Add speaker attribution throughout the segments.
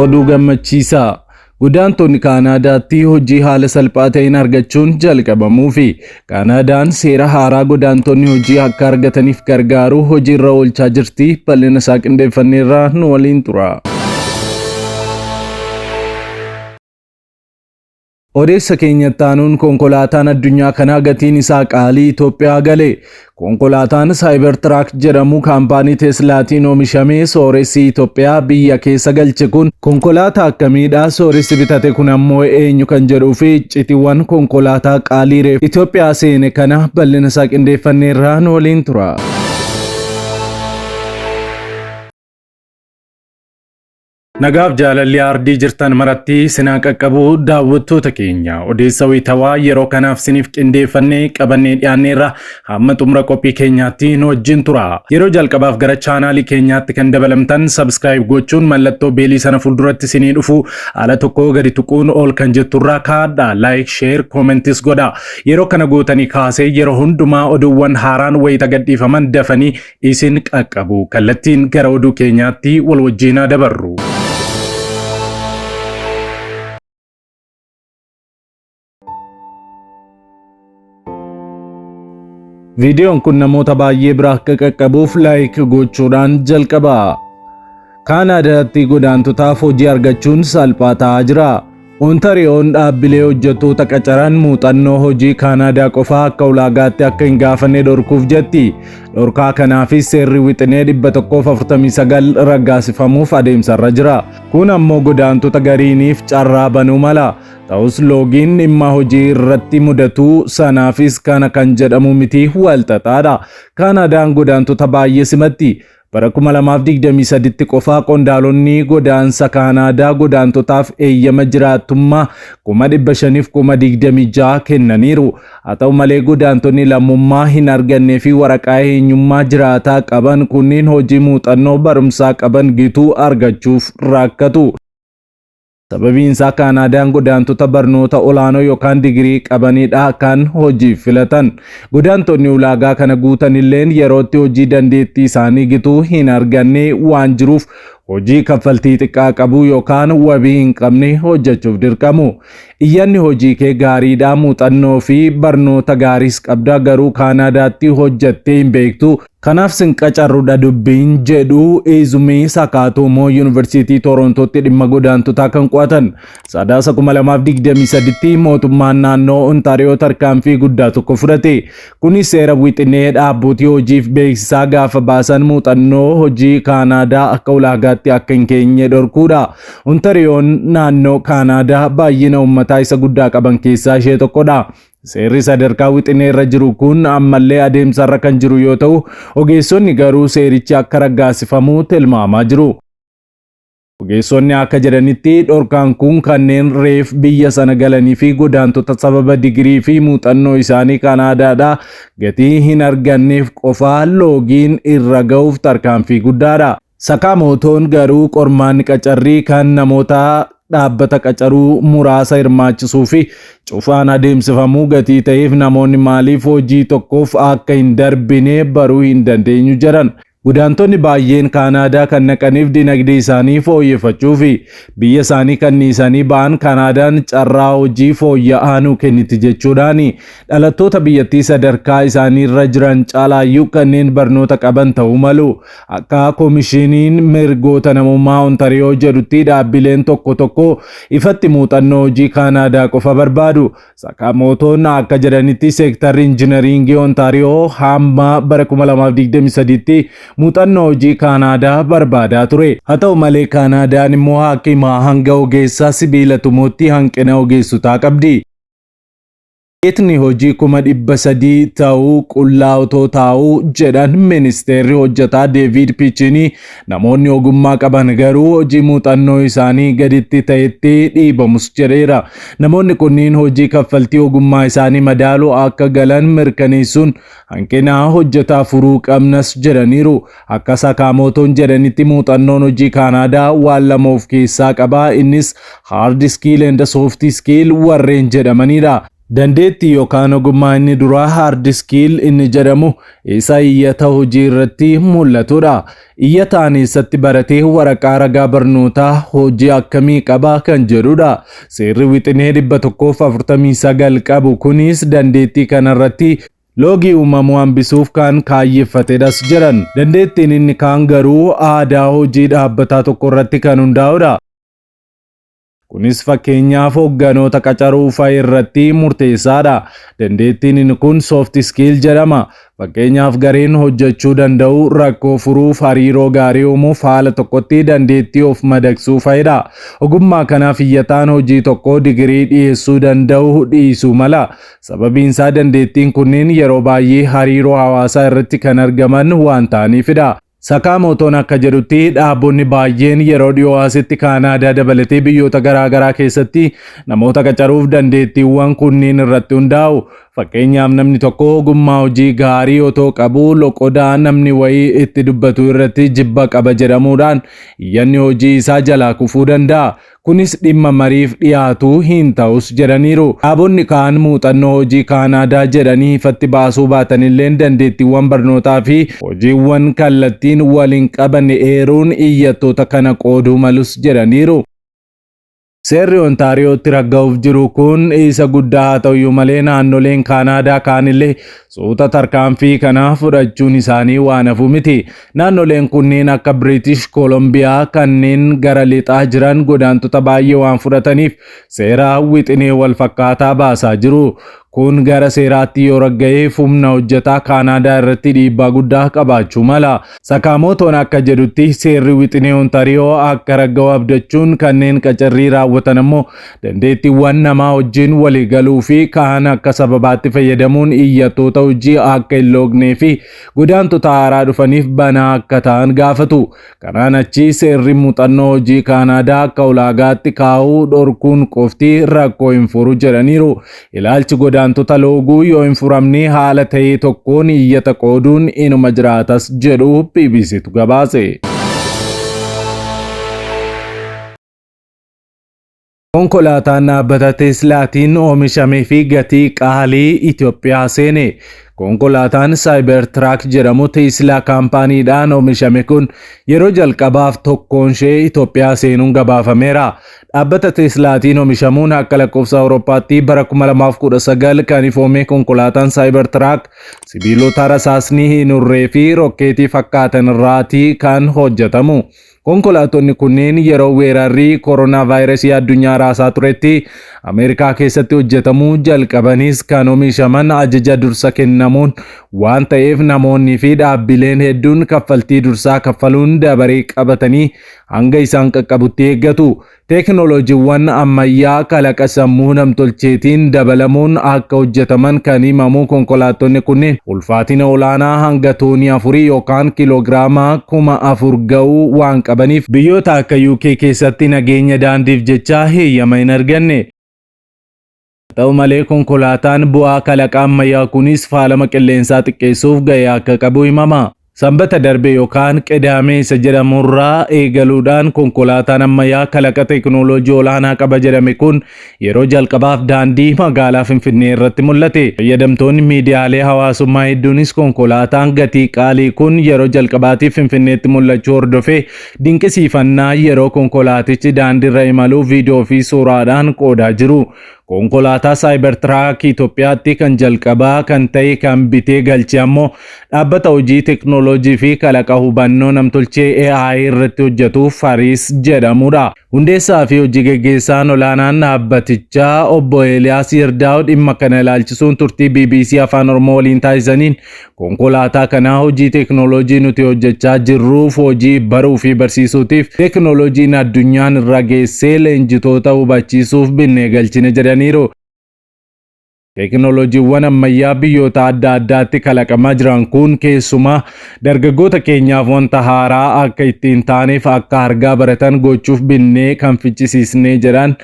Speaker 1: Oduu gammachiisaa! Godaantonni Kaanaadaatti hojii haala salphaa ta'een argachuun jalqabamuufi. Kaanaadaan seera haaraa godaantonni hojii akka argataniif gargaaru hojiirra oolchaa jirti. Bal'ina isaa qindeeffanneerraa nu waliin tura. Odeessa keenyatti aanuun konkolaataan addunyaa kanaa gatiin isaa qaalii Itoophiyaa gale. Konkolaataan Cybertruck jedhamu kaampaanii Teslaatiin oomishamee sooressi Itoophiyaa biyya keessa galche kun konkolaataa akkamiidha? Sooressi bitate kun ammoo eenyu kan jedhuu fi iccitiiwwan konkolaataa qaalii reef Itoophiyaa seene kana bal'ina isaa qindeeffanneerraa nu waliin tura. Nagaaf jaalalli aardii jirtan maratti sinaa qaqqabu daawwattoota keenya odeessa wayitawaa yeroo kanaaf siniif qindeeffannee qabannee dhiyaanneerra hamma xumura qophii keenyaatti nu wajjin tura. Yeroo jalqabaaf gara chaanaalii keenyaatti kan dabalamtan subscribe gochuun mallattoo beelii sana fuulduratti sinii dhufu ala tokko gadi tuquun ol kan jetturraa kaadha like share commentis godha. Yeroo kana gootanii kaasee yeroo hundumaa oduuwwan haaraan wayita gadhiifaman dafanii isin qaqqabu. Kallattiin gara oduu keenyaatti wal wajjin haa dabarru. Viidiyoon kun namoota baay'ee bira akka qaqqabuuf laayik gochuudhaan jalqaba. Kaanaadaatti godaantotaaf hojii argachuun salphaa ta'aa jira. Ontariyoon dhaabbilee hojjettoota qacaran muuxannoo hojii Kaanaadaa qofaa akka ulaagaatti akka hin gaafanne dhorkuuf jetti. Dhorkaa kanaafis seerri wixinee 149 raggaasifamuuf adeemsarra jira. Kun ammoo godaantota gariiniif carraa banuu mala. Ta'us loogiin dhimma hojii irratti mudatu sanaafis kana kan jedhamu miti walxaxaadha. Kaanaadaan godaantota baay'ee simatti. Bara 2023tti qofa qondaalonni godaansa Kaanaadaa godaantotaaf eeyyama jiraattummaa 526,000 kennaniiru. Haa ta'u malee godaantonni lammummaa hin argannee fi waraqaa eenyummaa jiraataa qaban kunniin hojii muuxannoo barumsaa qaban gitu argachuuf rakkatu. Sababiin isaa Kaanaadaan godaantota barnoota olaanoo yookaan digirii qabanidha kan hojiif filatan. Godaantonni ulaagaa kana guutan illeen yerootti hojii dandeettii isaanii gitu hin arganne waan jiruuf hojii kaffaltii xiqqaa qabu yookaan wabii hin qabne hojjechuuf dirqamu. Iyyanni hojii kee gaariidha, muuxannoo fi barnoota gaariis qabda garuu Kaanaadaatti hojjettee hin beektu. Kanaaf sin qacarrudha dubbiin jedhu Iizumii Sakaatoomoo Yuunivarsiitii Toorontootti dhimma godaantotaa kan qo'atan. Sadaasa 2023tti mootummaan naannoo Ontaariyoo tarkaanfii guddaa tokko fudhate. Kunis seera wixinee dhaabbootii hojiif beeksisaa gaafa baasan muuxannoo hojii Kaanaadaa akka ulaagaatti akka hin keenye dhorkuudha. Ontariyoon naannoo Kaanaadaa baay'ina uummataa isa guddaa qaban keessaa ishee tokkodha. Seerri sadarkaa wixinee irra jiru kun ammallee adeemsarra kan jiru yoo ta'u, ogeessonni garuu seerichi akka raggaasifamu tilmaamaa jiru. Ogeessonni akka jedhanitti dhorkaan kun kanneen reef biyya sana galanii fi godaantota sababa digirii fi muuxannoo isaanii Kaanaadaadhaa gatii hin arganneef qofaa loogiin irra ga'uuf tarkaanfii guddaadha. Sakaamootoon garuu qormaanni qacarrii kan namoota dhaabbata qacaruu muraasa hirmaachisuu fi cufaan adeemsifamuu gatii ta'eef namoonni maaliif hojii tokkoof akka hin darbine baruu hin dandeenyu jedhan. Godaantonni baay'een Kaanaadaa kan naqaniif dinagdee isaanii fooyyeffachuufi. Biyya isaanii kan dhiisanii ba'an Kaanaadaan carraa hojii fooyya'aa nuu kenniti jechuudhaani. Dhalattoota biyyattii sadarkaa isaaniirra jiran caalaayyuu kanneen barnoota qaban ta'uu malu. Akka Komishiniin Mirgoota Namummaa Ontariyoo jedhutti dhaabbileen tokko tokko ifatti muuxannoo hojii Kaanaadaa qofa barbaadu. Sakaamootoon akka jedhanitti seektarri injinariingii Ontaariyoo hamma bara 2023tti muuxannoo hojii Kaanaadaa barbaadaa ture. Haa ta'u malee Kaanaadaan immoo hakimaa hanga ogeessaa sibiila tumuutti hanqina ogeessotaa qabdi. Geetni hojii 300,000 ta'u qullaa otoo taa'uu jedhan ministeerri hojjetaa Deeviid Piichinii namoonni ogummaa qaban garuu hojii muuxannoo isaanii gaditti ta'etti dhiibamus jedheera. Namoonni kunniin hojii kaffaltii ogummaa isaanii madaalu akka galan mirkaneessuun hanqina hojjetaa furuu qabnas jedhaniiru. Akka Sakaamootoon jedhanitti muuxannoon hojii Kaanaadaa waan lama of keessaa qaba. Innis hard skill and soft skill warreen jedhamanidha. Dandeettii yookaan ogummaa inni duraa hard skill inni jedhamu isa iyyata hojii irratti mul'atudha. Iyyataan eessatti baratee, waraqaa ragaa barnootaa hojii akkamii qaba kan jedhudha. Seerri wixinee 149 qabu kunis dandeettii kanarratti loogii uumamuu hambisuuf kan kaayyeffatedhas jedhan. Dandeettiin inni kaan garuu aadaa hojii dhaabbataa tokko irratti kan hundaa'udha. Kunis fakkeenyaaf hoogganoota qacaruu fa'a irratti murteessaadha. Dandeettiin inni kun soft skill jedhama. Fakkeenyaaf gareen hojjechuu danda'u, rakkoo furuuf, hariiroo gaarii uumuuf, haala tokkotti dandeettii of madaqsuu fa'idha. Ogummaa kanaaf iyyataan hojii tokko digirii dhiyeessuu danda'u dhiisuu mala. Sababiin isaa dandeettiin kunneen yeroo baay'ee hariiroo hawaasaa irratti kan argaman waan ta'aniifidha. Sakaamotoon akka jedhutti, dhaabbonni baay'een yeroo dhiyoo asitti Kaanaadaa dabalatee biyyoota garaa garaa keessatti namoota qacaruuf dandeettiiwwan kunneen irratti hundaa'u. Fakkeenyaaf namni tokko ogummaa hojii gaarii otoo qabu loqodaa namni wayii itti dubbatu irratti jibba qaba jedhamuudhaan iyyanni hojii isaa jalaa kufuu danda'a. Kunis dhimma mariif dhiyaatu hin ta'us jedhaniiru. Dhaabonni kaan muuxannoo hojii Kaanaadaa jedhanii ifatti baasuu baatanilleen dandeettiiwwan barnootaa fi hojiiwwan kallattiin waliin qabanne eeruun iyyattoota kana qooduu malus jedhaniiru. Seerri Ontaariyootti ragga'uuf jiru kun isa guddaa haa ta'uyyuu malee, naannoleen Kaanaadaa kaanillee suuta tarkaanfii kana fudhachuun isaanii waan hafu miti. Naannoleen kunneen akka Biriitish Koolombiyaa kanneen gara lixaa jiran godaantota baay'ee waan fudhataniif seera wixinee wal fakkaataa baasaa jiru. Kun gara seeraatti yoo ragga'e humna hojjetaa Kaanaadaa irratti dhiibbaa guddaa qabaachuu mala. Sakaamotoon akka jedhutti, seerri wixinee Ontaariyoo akka ragga'u abdachuun kanneen qacarrii raawwatan ammoo dandeettiiwwan namaa wajjin walii galuu fi kaan akka sababaatti fayyadamuun iyyattoota hojii akka hin loognee fi godaantota haaraa dhufaniif banaa akka ta'an gaafatu. Kanaan achi seerri muuxannoo hojii Kaanaadaa akka ulaagaatti kaa'uu dhorkuun qofti rakkoo hin furu jedhaniiru. Ilaalchi godaantota looguu yoo hin furamne haala ta'ee tokkoon iyyata qooduun inuma jiraatas jedhu BBCtu gabaase. Konkolaataan dhaabbata Teeslaatiin oomishamee fi gatii qaalii Itoophiyaa seene. Konkolaataan Cybertruck jedhamu Teeslaa kaampaaniidhaan oomishame kun yeroo jalqabaaf tokkoon ishee Itoophiyaa seenuun gabaafameera. Dhaabbata Teeslaatiin oomishamuun akka lakkoofsa Awurooppaatti bara 2019 kan ifoome konkolaataan Cybertruck sibiilota rasaasni hin urree fi rokkeetii fakkaatan irraatii kan hojjetamu. Konkolaattonni kunneen yeroo weerarri koronaa vaayirasii addunyaa raasaa turetti Ameerikaa keessatti hojjetamuu jalqabanis, kan oomishaman ajaja dursa kennamuun waan ta'eef namoonni fi dhaabbileen hedduun kaffaltii dursaa kaffaluun dabaree qabatanii hanga isaan qaqqabutti eeggatu. Teekinooloojiiwwan ammayyaa kalaqa sammuu namtolcheetiin dabalamuun akka hojjetaman kan himamu konkolaattonni kunneen ulfaatina olaanaa hanga toonii 4 yookaan kiiloogiraama 4,000 ga'uu waan qabaniif biyyoota akka UK keessatti nageenya daandiif jecha heeyyama hin arganne. Ta'u malee, konkolaataan bu'aa kalaqa ammayyaa kunis faalama qilleensaa xiqqeessuuf ga'ee akka qabu himama. Sanbata darbe yookaan Qidaamee isa jedhamurraa eegaluudhaan konkolaataan ammayyaa kalaqa teekinooloojii olaanaa qaba jedhame kun yeroo jalqabaaf daandii magaalaa Finfinnee irratti mul'ate. Fayyadamtoonni miidiyaalee hawaasummaa hedduunis konkolaataan gatii qaalii kun yeroo jalqabaatiif Finfinneetti mul'achuu hordofee dinqisiifannaa yeroo konkolaatichi daandiirra imaluu viidiyoo fi suuraadhaan qoodaa jiru. Konkolaataa Cybertruck Itoophiyaatti kan jalqabaa kan ta'e kan bitee galche ammoo dhaabbata hojii teeknooloojii fi kalaqa hubannoo namtolchee AI irratti hojjetu Fariis jedhamudha. Hundeessaa fi hojii geggeessaan olaanaan dhaabbatichaa obbo Eeliyaas Yirdaa'u dhimma kana ilaalchisuun turtii BBC Afaan Oromoo waliin taasisaniin, konkolaataa kana hojii teeknooloojii nuti hojjechaa jirruuf, hojii baruu fi barsiisuutiif, teeknooloojiin addunyaan irra geessee leenjitoota hubachiisuuf binnee galchine jedhaniiru. Teekinooloojiiwwan ammayyaa biyyoota adda addaatti kalaqamaa jiran kun keessumaa dargaggoota keenyaaf wanta haaraa akka ittiin taaneef akka argaa baratan gochuuf binnee kan fichisiisnee jedhan.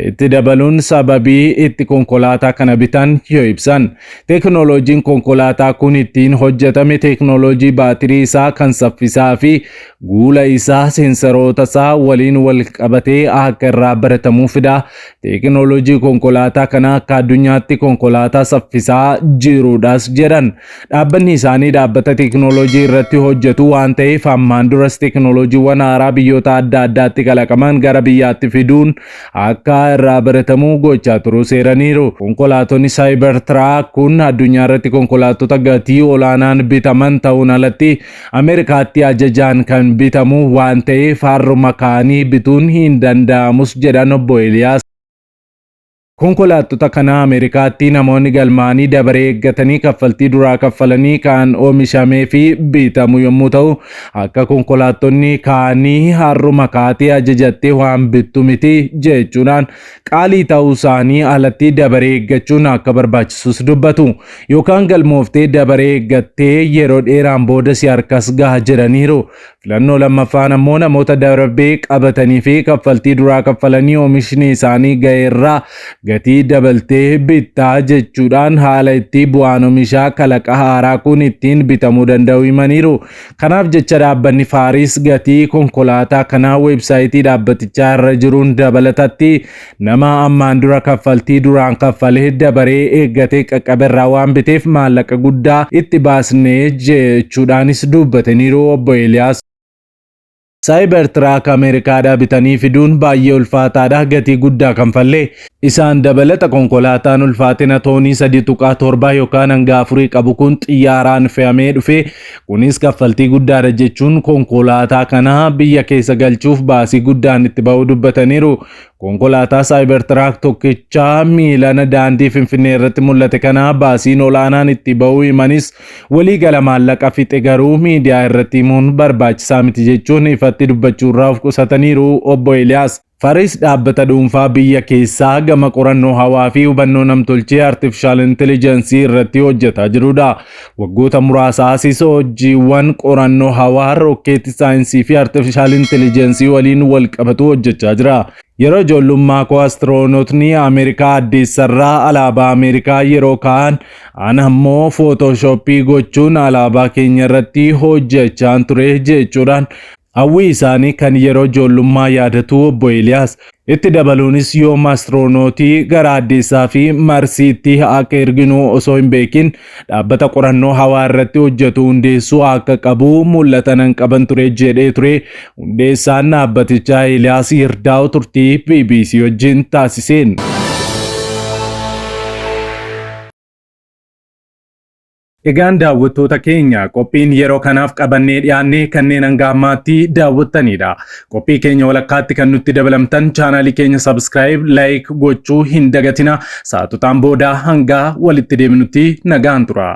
Speaker 1: Itti dabaluun sababii itti konkolaataa kana bitan yoo ibsan, teekinooloojiin konkolaataa kun ittiin hojjetame teekinooloojii baatirii isaa kan saffisaa fi guula isaa seensaroota isaa waliin wal qabatee akka irraa baratamuu fida. Teekinooloojii konkolaataa kana akka addunyaatti konkolaataa konkolaataa saffisaa jiruudhas jedhan. Dhaabbanni isaanii dhaabbata teekinooloojii irratti hojjetu waan ta'eef ammaan duras teekinooloojiiwwan haaraa biyyoota adda addaatti kalaqaman gara biyyaatti fiduun akka irraa baratamu gochaa turuu seeraniiru. Konkolaatonni Cybertruck kun addunyaa irratti konkolaattota gatii olaanaan bitaman ta'uun alatti Ameerikaatti ajajaan kan bitamu waan ta'eef har'uma ka'anii bituun hin danda'amus jedhan obbo Eeliyaas. Konkolaattota kana Ameerikaatti namoonni galmaa'anii dabaree eeggatanii kaffaltii duraa kaffalanii kan oomishamee fi bitamu yommuu ta'u, akka konkolaattonni kaanii har'uma kaatee ajajattee waan bittu miti jechuudhaan qaalii ta'uu isaanii alatti dabaree eeggachuun akka barbaachisus dubbatu. Yookaan galmooftee dabaree eeggattee yeroo dheeraan booda si harkas gaha jedhaniiru. Filannoo lammaffaan ammoo namoota darbee qabatanii fi kaffaltii duraa kaffalanii oomishni isaanii ga'eerraa gatii dabaltee bittaa jechuudhaan haala itti bu'aan oomishaa kalaqa haaraa kun ittiin bitamuu danda'u himaniiru. Kanaaf jecha dhaabbanni Faaris gatii konkolaataa kanaa weebsaayitii dhaabbatichaa irra jiruun dabalatatti nama ammaan dura kaffaltii duraan kaffalee dabaree eeggatee qaqqaberraa waan biteef maallaqa guddaa itti baasne jechuudhaanis dubbataniiru obbo Eeliyaas. Cybertruck Ameerikaadhaa bitanii fiduun baay'ee ulfaataadha gatii guddaa kanfallee. Isaan dabalata konkolaataan ulfaatina toonii 3.7 yookaan hanga afurii qabu kun xiyyaaraan fe'amee dhufe kunis kaffaltii guddaadha jechuun konkolaataa kana biyya keessa galchuuf baasii guddaan itti ba'uu dubbataniiru. Konkolaataa Cybertruck tokkicha miilana daandii Finfinnee irratti mul'ate kana baasiin olaanaan itti ba'uu himanis waliigala maallaqa fixe garuu miidiyaa irratti himuun barbaachisaa miti jechuun ifatti dubbachuurraa of qusataniiru obbo Eeliyaas. Faris dhaabbata dhuunfaa biyya keessaa gama qorannoo hawaa fi hubannoo namtolchee artificial intelligence irratti hojjetaa jirudha. Waggoota muraasa asis hojiiwwan qorannoo hawaa, rokkeetii saayinsii fi artificial intelligence waliin wal qabatu hojjechaa jira. Yeroo ijoollummaa koo astiroonootni Ameerikaa addeessarraa alaabaa Ameerikaa yeroo ka'an an ammoo footooshooppii gochuun alaabaa keenya irratti hojjechaan ture jechuudhaan hawwii isaanii kan yeroo ijoollummaa yaadatu obbo Eeliyaas. Itti dabaluunis yoom astiroonotii gara addeessaa fi marsiitti akka erginu osoo hin beekin dhaabbata qorannoo hawaa irratti hojjetu hundeessuu akka qabu mul'ata nan qaban ture jedhee ture hundeessaan dhaabbatichaa Eeliyaas Yirdaa'u turtii BBC wajjin taasiseen. Egaan daawwattoota keenya qophiin yeroo kanaaf qabannee dhiyaannee kanneen hanga ammaatti daawwattanidha. Qophii keenya walakkaatti kan nutti dabalamtan chaanaalii keenya subscribe, like gochuu hin dagatina. Sa'aatotaan booda hanga walitti deebinutti nagaan tura.